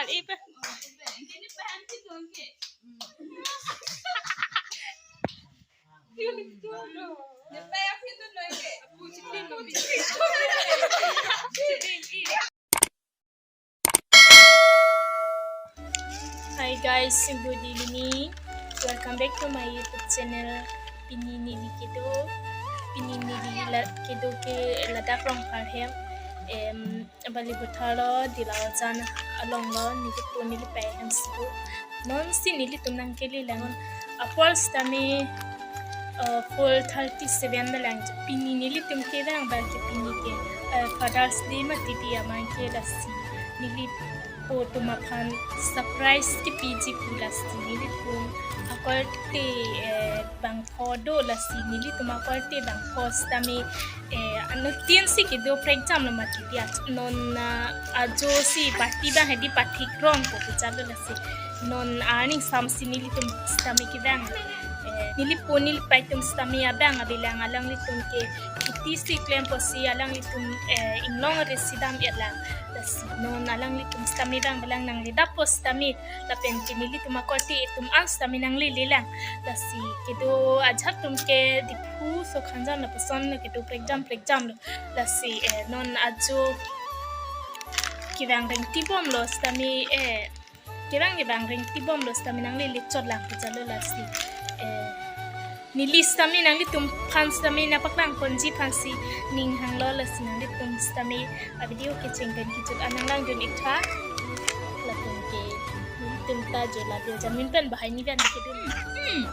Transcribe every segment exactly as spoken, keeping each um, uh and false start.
Hi guys, good evening. Welcome back to my YouTube channel. Pini neli kedo, pini neli la, kedo ke ladak Rongphar hem. Em, Balipathar lo, Dila Ojan along lo, neli po neli pei hem si do. Non si nelitum nangkelelang non. Apor sitame, uh, four thirty-seven na lang. Pini nelitum kevang abang ke pini ke, uh, Father's Day mati di amang ke, lasi neli po atum aphan surprise kepiji pu, lasi nelitum akorte, eh, bangpho do, lasi nelitum akorte bangpho sitame, eh, anuttin si kedo prekjam lo mati di ach-, non, ah, ajo si party abang hedi pathik rong ko kejalo, lasi non aning sam si nelitum sitame kevang. Eh, neli po neli pei atum sitame abang avelang, alanglitum ke kheti si klempo si alanglitum, eh, inglong ri si dam-et lang. Lasi non alanglitum sitame vang avelang, nangledappo sitame lapen ke nelitum akorte atum an sitame nanglelelang. Lasi kedo ajahak atum ke Diphu so khanjan lapuson lo kedo prekjam prekjam lo. Lasi, eh, non ajo kevang rengti bom lo sitame, eh, kevang kevang rengti bom lo sitame nanglele chot lang kejalo, lasi, eh, neli sitame nanglitum aphan sitame nangpaklang ponji aphan si ning hanglo, lasi nanglitum sitame avideo kecheng pen kejut an nanglangdun ik tha. Lapen ke nelitum ta jo la dia jamin pen bahai ni pen kedun. Hmm.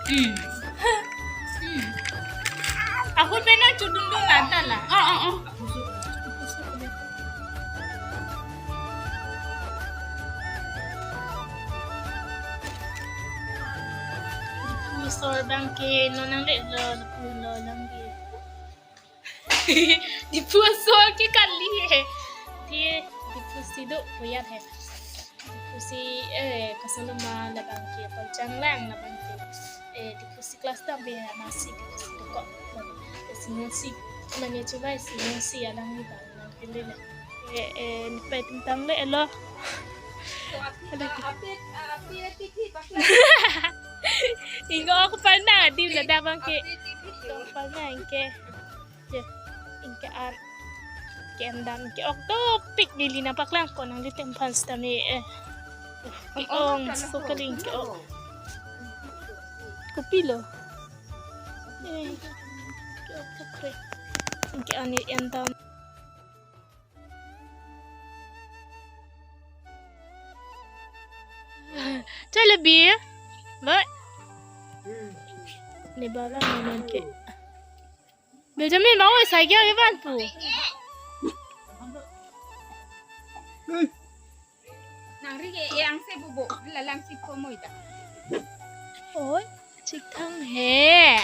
Hmm. Ahut pen nangchudun dun anta la. Oh, oh, oh. Diphu asor abang ke non nangle lo, Diphu lo lang di. Diphu asor ke kali he. Di, Diphu si do puyat he. Diphu si, eh, koson ma labang ke, Palchang lang labang ke. Eh, Diphu si class tam be, masi Diphu si dokok. Si non si, mane chubai si non si alang ni bang nangkele le. Eh, eh, ni pei atum tanglo. Ada ki. Ingko ako pa na, di ladak abang ke. Ako pa na, ingke. Je, ingke an. Ingke an dam, ingke ok dopik, neli nangpaklangkok nanglitum aphan sitame, eh. Ong, so kali ingke ok. Kopilo? Eh, ingke ok dopik. Ingke an, ingke an dam. Chale bi. Ba. Ne bala ne ke. Benjamin, bang, oi, cycle ke ban pu. Nangri ke yang se bubu, lalang si komoy ta. Oi, chikthang he.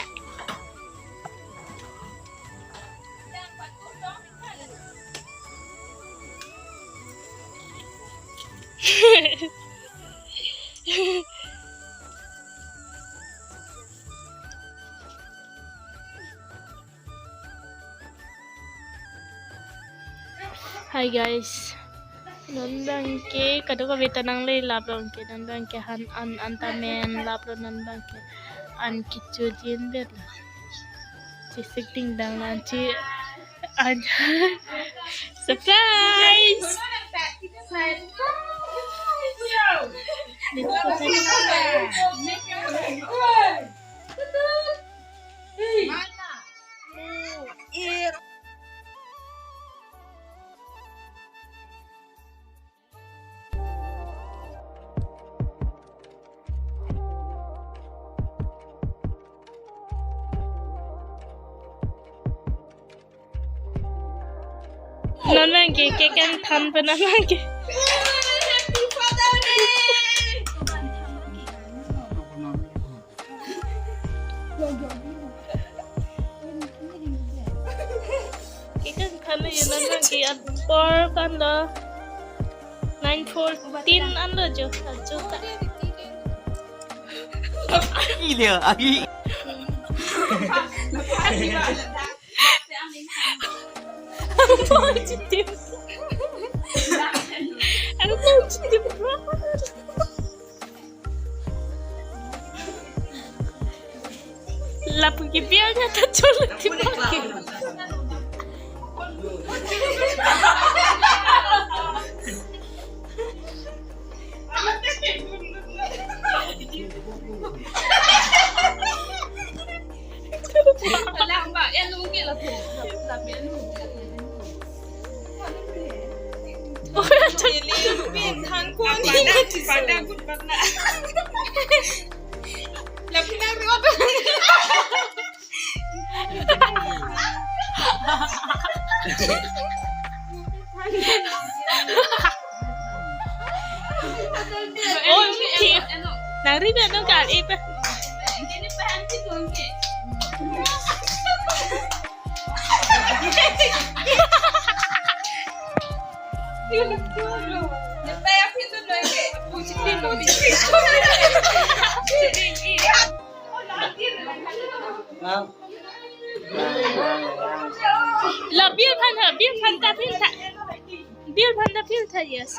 Hi guys. Non abang ke kadokave ta nanglelap lo ke, non abang ke han an an ta men lap lo, non abang ke an kecho jin bet lo. Chisik dingdang lo, an chi an surprise. Non abang ke, cake kangthan pen non abang ke. Cake kangthan lo, non abang ke apor kan lo. Nine fourteen an lo jo, ajo ta. Agi dia, agi. Ang positive. Ang positive. Lapu ke biar nya ta chul ke baki. Wala, Mbak, ya nunggu lah tuh. Tapi ya nunggu. Pin hangkon pada, pada good pada. Lapinan riot. Oh, okay. Nang ri na nang ka e pa. La bill phan ha, bill phan ta pil tha. Bill phan ta pil tha, yes.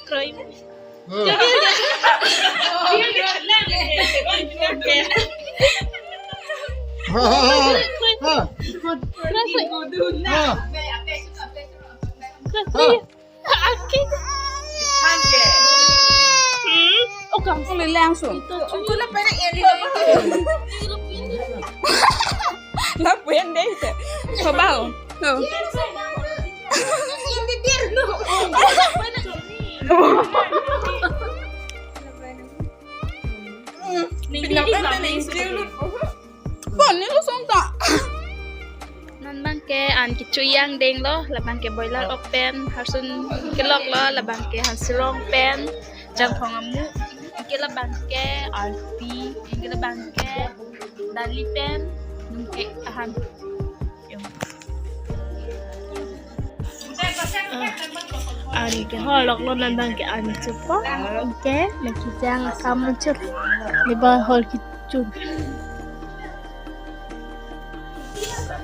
Kroi. Hmm. Bill, bill, bill. Ha, ha, ha, ha. Ha, ikut. Kroi, kroi. Ha. Kroi, kroi. Ha. Aki. Hmm. Oh, kamu langsung. Itu. Aku nak pada ini. Lapu-en dei. Coba. Tuh. Ini biar lu. Pinjam kan ning. Pon ni lo song ta. Non bang ke an kecho yang deng lo, labang ke boiler ok pen, harsun kelok lo, labang ke hansirong pen, jangphong amu, ke labang ke arpi, ke labang ke dali pen, nung ke ahan. An ke holok lo, non bang ke an chupo. Ke, na kijang akam chur. Ni ba hol kichun.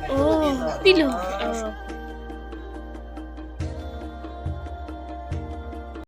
Oh, pilo.